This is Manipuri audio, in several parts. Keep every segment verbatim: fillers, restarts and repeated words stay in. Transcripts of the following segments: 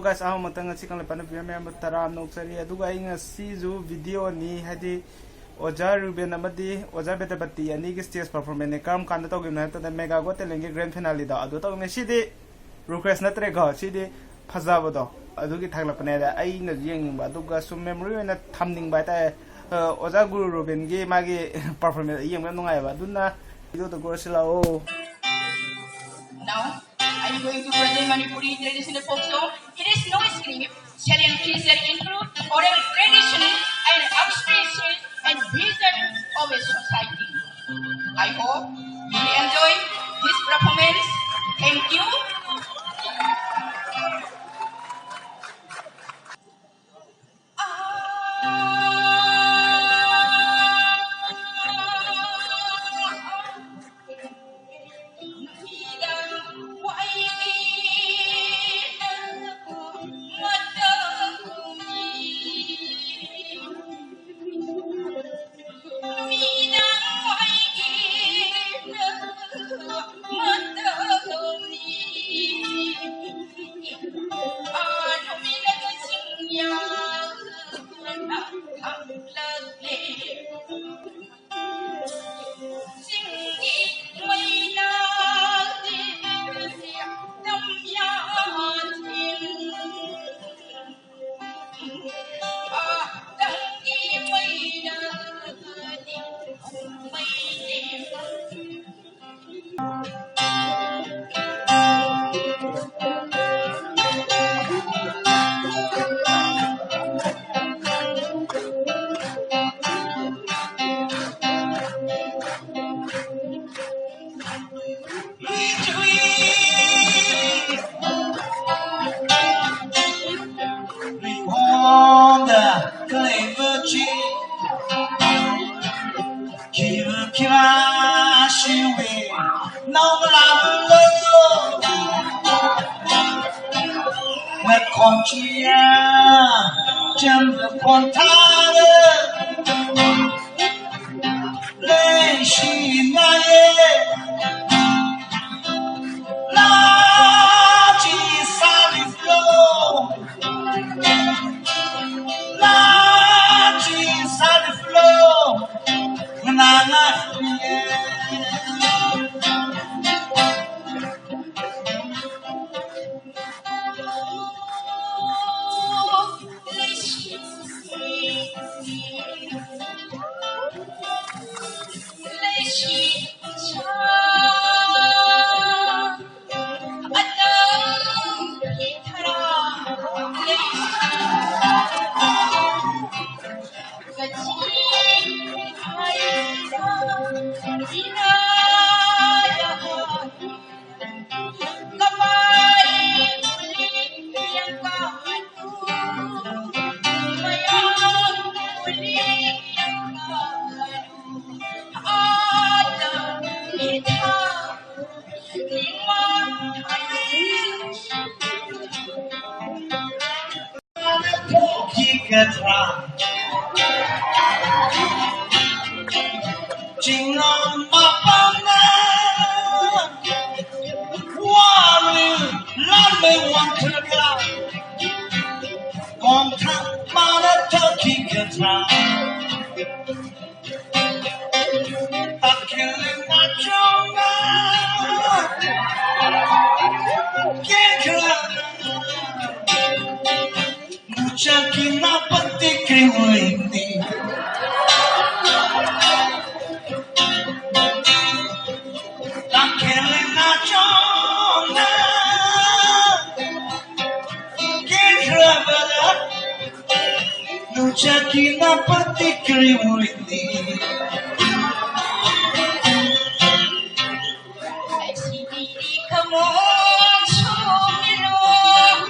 Guys, ꯑꯍꯥꯟꯕ ꯃꯇꯝ ꯉꯁꯤ ꯀꯪꯂꯩꯄꯥꯛꯅ ꯄꯤꯕ ꯃꯌꯥꯝꯕꯨ ꯇꯔꯥꯝꯅ ꯑꯣꯛꯆꯔꯤ꯫ ꯑꯗꯨꯒ ꯑꯩ ꯉꯁꯤꯁꯨ ꯚꯤꯗꯤꯑꯣꯅꯤ, ꯍꯥꯏꯗꯤ ꯑꯣꯖꯥ ꯔꯨꯕꯦꯟ ꯑꯃꯗꯤ ꯑꯣꯖꯥ ꯕꯦꯗꯄꯇꯤ ꯑꯅꯤꯒꯤ stage performanceꯅꯤ꯫ ꯀꯔꯝ ꯀꯥꯟꯗ ꯇꯧꯈꯤꯕꯅꯣ ꯍꯥꯏꯕꯗ, Mega Got Talentꯒꯤ grand finaleꯗꯣ ꯑꯗꯨ ꯇꯧꯅꯤ꯫ ꯁꯤꯗꯤ request ꯅꯠꯇ꯭ꯔꯦꯀꯣ, ꯁꯤꯗꯤ ꯐꯖꯕꯗꯣ ꯑꯗꯨꯒꯤ ꯊꯥꯒꯠꯂꯛꯄꯅꯦ꯫ ꯑꯗ ꯑꯩꯅꯁꯨ ꯌꯦꯡꯅꯤꯡꯕ, ꯑꯗꯨꯒ ꯁꯨꯝ memory ꯑꯣꯏꯅ ꯊꯝꯅꯤꯡꯕ ꯍꯥꯏꯇꯥꯔꯦ꯫ ꯑ, ꯑꯣꯖꯥ ꯒꯨꯔꯨ ꯔꯨꯕꯦꯟꯒꯤ ꯃꯥꯒꯤ performance ꯑꯩ ꯌꯦꯡꯕ ꯌꯥꯝ ꯅꯨꯡꯉꯥꯏꯌꯦꯕ꯫ ꯑꯗꯨꯅ ꯚꯤꯗꯤꯑꯣꯗ ꯀꯣꯏꯔꯁꯤ ꯂꯥꯛꯑꯣ꯫ Now, I'm going to present Manipuri traditional folk song. It is no script, shall include oral tradition and expression and vision of a society. I hope you enjoy this performance. Thank you. Chingam mapana wani lame wan kra. Kong kha mana toki kra. Takele na chonga. Kekra. Muchaki na pati kriwini. Takele na chonga. Kekra bala. Muchaki na pati kriwini. Come on, show me love.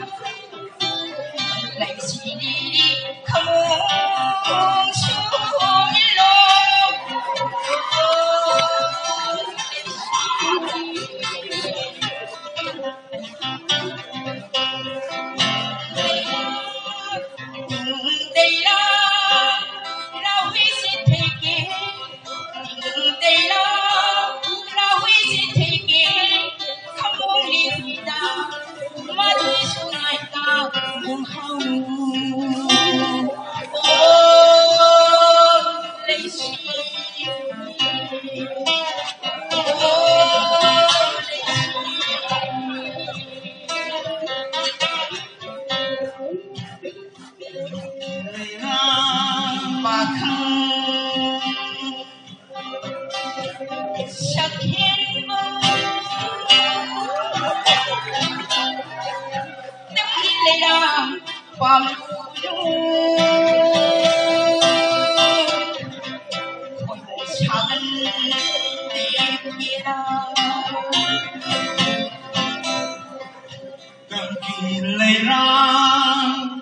Tangki leirang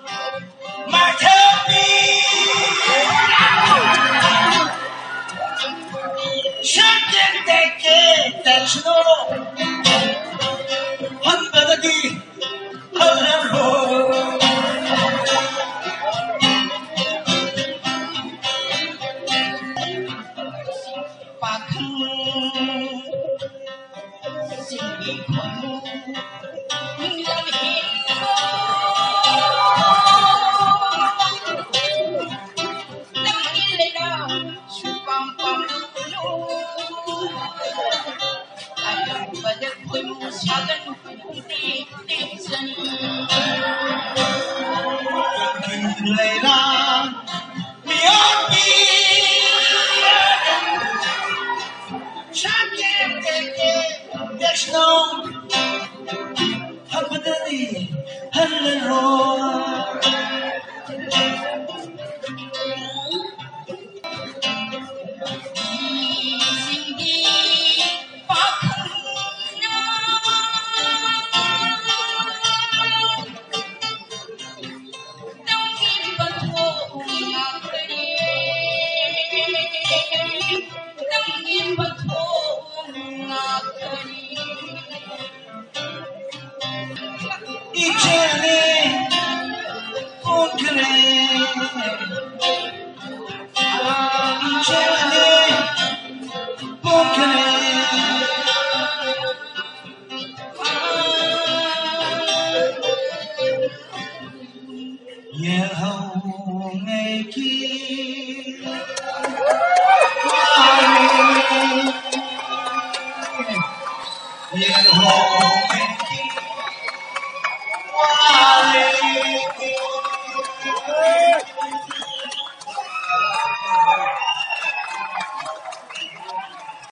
mathapi. Shakin teke tachno. Hanbadadi halalo.